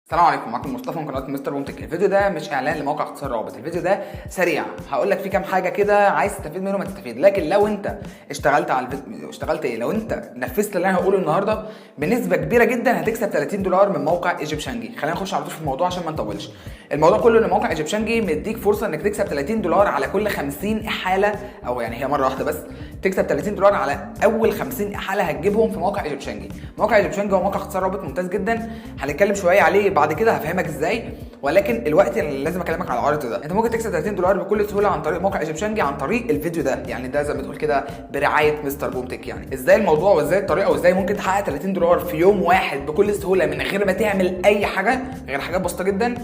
السلام عليكم، معكم مصطفى من قناة مستر بومتك. الفيديو ده مش اعلان لموقع اختصار روابط، الفيديو ده سريع هقول لك فيه كام حاجة كده عايز تستفيد منه ما تستفيد. لكن لو انت اشتغلت على الفيديو، اشتغلت ايه؟ لو انت نفذت اللي انا هقوله النهارده بنسبة كبيرة جدا هتكسب 30 دولار من موقع Egyptiangi. خلينا نخش على طول في الموضوع عشان ما نطولش. الموضوع كله ان موقع Egyptiangi مديك فرصة انك تكسب 30 دولار على كل 50 احاله، او يعني هي مرة واحدة بس تكسب 30 دولار على اول 50 احالة هتجيبهم في موقع Egyptiangi. موقع Egyptiangi هو موقع اختصار رابط ممتاز جدا، هنتكلم شوية عليه بعد كده هفهمك ازاي، ولكن الوقت اللي لازم اكلمك على العرض ده. انت ممكن تكسب 30 دولار بكل سهولة عن طريق موقع Egyptiangi، عن طريق الفيديو ده. يعني ده زي ما تقول كده برعاية مستر بومتك. يعني ازاي الموضوع وازاي الطريقة وازاي ممكن تحقق 30 دولار في يوم واحد بكل سهولة من غير ما تعمل اي حاجة غير حاجات بسيطة جدا،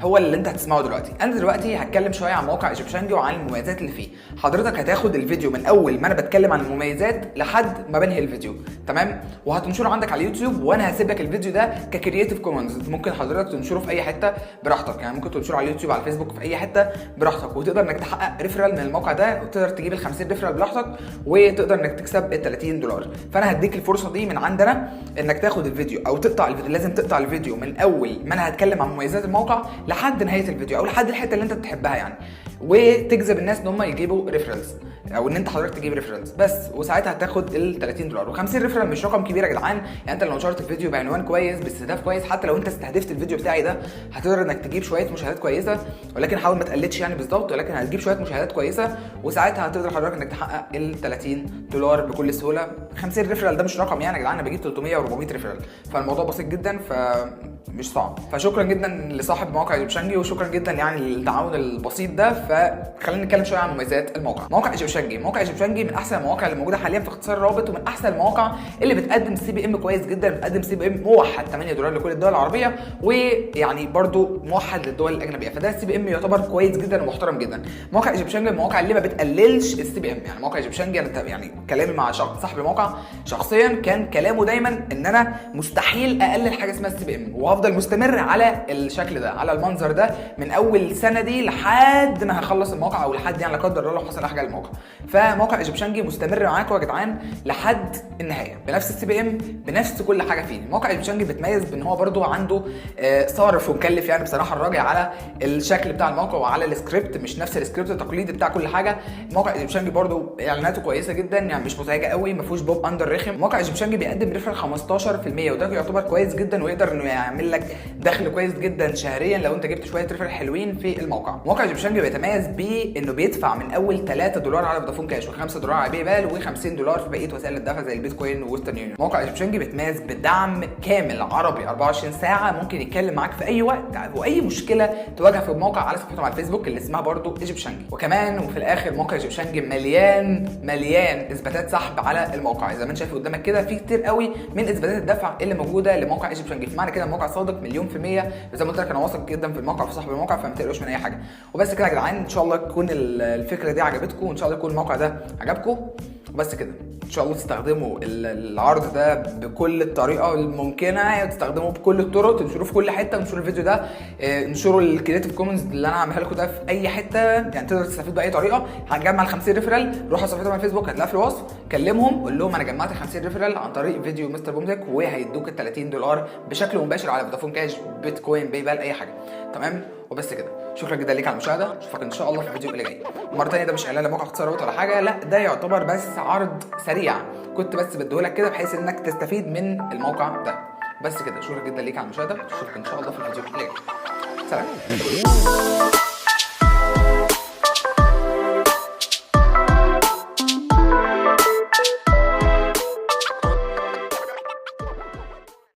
هو اللي انت هتسمعه دلوقتي. انا دلوقتي هتكلم شوية عن موقع Egyptiangi وعن المميزات اللي فيه. حضرتك هتاخد الفيديو من اول ما انا بتكلم عن المميزات لحد ما بنهي الفيديو، تمام؟ وهتنشره عندك على اليوتيوب، وانا هسيب لك الفيديو ده ك creative commons، ممكن حضرتك تنشره في اي حتة براحتك. يعني ممكن تنشره على اليوتيوب، على الفيسبوك، في اي حتة براحتك، وتقدر انك تحقق referral من الموقع ده، وتقدر تجيب ال 50 referral براحتك، وتقدر انك تكسب ال 30 دولار. فانا هديك الفرصة دي من عندنا انك تاخد الفيديو او تقطع الفيديو. لازم تقطع الفيديو من اول ما انا هتكلم عن مميزات الموقع لحد نهاية الفيديو، او لحد الحتة اللي انت بتحبها يعني، وتجذب الناس ان هم يجيبوا referrals، او ان انت حضرتك تجيب referrals بس، وساعتها هتاخد ال 30 دولار. و50 referral مش رقم كبير يا جدعان. يعني انت لو نشرت الفيديو بعنوان كويس، باستهداف كويس، حتى لو انت استهدفت الفيديو بتاعي ده هتقدر انك تجيب شوية مشاهدات كويسه، ولكن حاول ما تقلدش يعني بالظبط، ولكن هتجيب شوية مشاهدات كويسه، وساعتها هتقدر حضرتك انك تحقق ال 30 دولار بكل سهوله. 50 referral ده مش رقم يعني يا جدعان، انا بجيب 300 و400 referral، فالموضوع بسيط جدا فمش صعب. فشكرا جدا لصاحب موقع Egyptiangi، وشكرا جدا يعني للتعاون البسيط ده. فخلينا نتكلم شوية عن مميزات الموقع. موقع Egyptiangi، موقع Egyptiangi من احسن المواقع اللي موجودة حاليا في اختصار الروابط، ومن احسن المواقع اللي بتقدم CPM كويس جدا، بتقدم CPM موحد 8 دولار لكل الدول العربيه، ويعني برضو موحد للدول الاجنبيه، فده CPM يعتبر كويس جدا ومحترم جدا. موقع Egyptiangi من المواقع اللي ما بتقللش ال CPM. يعني موقع Egyptiangi يعني كلامي مع صاحب الموقع شخصيا كان كلامه دايما ان انا مستحيل اقلل حاجة اسمها ال CPM، وهفضل مستمر على الشكل ده، على المنظر ده، من اول سنة دي لحد ما هخلص الموقع، او لحد يعني لا قدر الله لو حصل حاجة للموقع. فموقع Egyptiangi مستمر معاكم يا جدعان لحد النهاية بنفس ال CPM، بنفس كل حاجة فيه. موقع Egyptiangi بيتميز بان هو برده عنده صارف ومكلف يعني بصراحة الراجل على الشكل بتاع الموقع وعلى السكريبت، مش نفس السكريبت التقليدي بتاع كل حاجة. موقع Egyptiangi برده اعلاناته كويسة جدا، يعني مش مزعجة قوي، ما فيهوش pop under رخم. موقع Egyptiangi بيقدم referral 15%، وده يعتبر كويس جدا، ويقدر انه يعمل لك دخل كويس جدا شهريا لو انت جبت شوية referral حلوين في الموقع. موقع Egyptiangi بيتميز بانه بيدفع من اول 3 دولار على فودافون كاش، و5 دولار على PayPal، و50 دولار في بقية وسائل الدفع زي البيتكوين و Western Union. موقع Egyptiangi بيتميز بدعم كامل عربي 24 ساعه، ممكن يتكلم معاك في اي وقت واي مشكلة تواجهها في الموقع على صفحتهم على الفيسبوك اللي اسمها برضو Egyptiangi. وكمان وفي الاخر موقع Egyptiangi مليان مليان اثباتات سحب على الموقع، زي ما انت شايف قدامك كده في كتير قوي من اثباتات الدفع اللي موجودة لموقع Egyptiangi. فمعنى كده الموقع صادق مليون في المية. زي ما قلت لك انا واثق جدا في الموقع وفي صاحب الموقع، فما تقلقوش من اي حاجه. وبس كده يا جدعان، ان شاء الله تكون الفكرة دي عجبتكم، وان شاء الله يكون الموقع ده عجبكم. وبس كده، ان شاء الله تستخدموا العرض ده بكل الطريقة الممكنه، تستخدموه بكل الطرق، تنشروه في كل حته، انشروا الفيديو ده، انشروا ال creative commons اللي انا عاملها لكم ده في اي حته، يعني تقدر تستفيد باي طريقه. هتجمع ال 50 referral، روح على صفحتهم على الفيسبوك هتلاقيها في الوصف، كلمهم قول لهم انا جمعت 50 referral عن طريق فيديو مستر بومتك، وهيدوك ال 30 دولار بشكل مباشر على فودافون كاش، بيتكوين، PayPal، اي حاجه. تمام، وبس كده، شكرا جدا ليك على المشاهده، اشوفك ان شاء الله في الفيديو اللي جاي. مرة ثانية ده مش اعلان لموقع اختصار ولا حاجه، لا ده يعتبر بس عرض سريع كنت بس بديهولك كده بحيث انك تستفيد من الموقع ده. بس كده، شكرا جدا ليك على المشاهده، اشوفك ان شاء الله في الفيديو اللي جاي. سلام.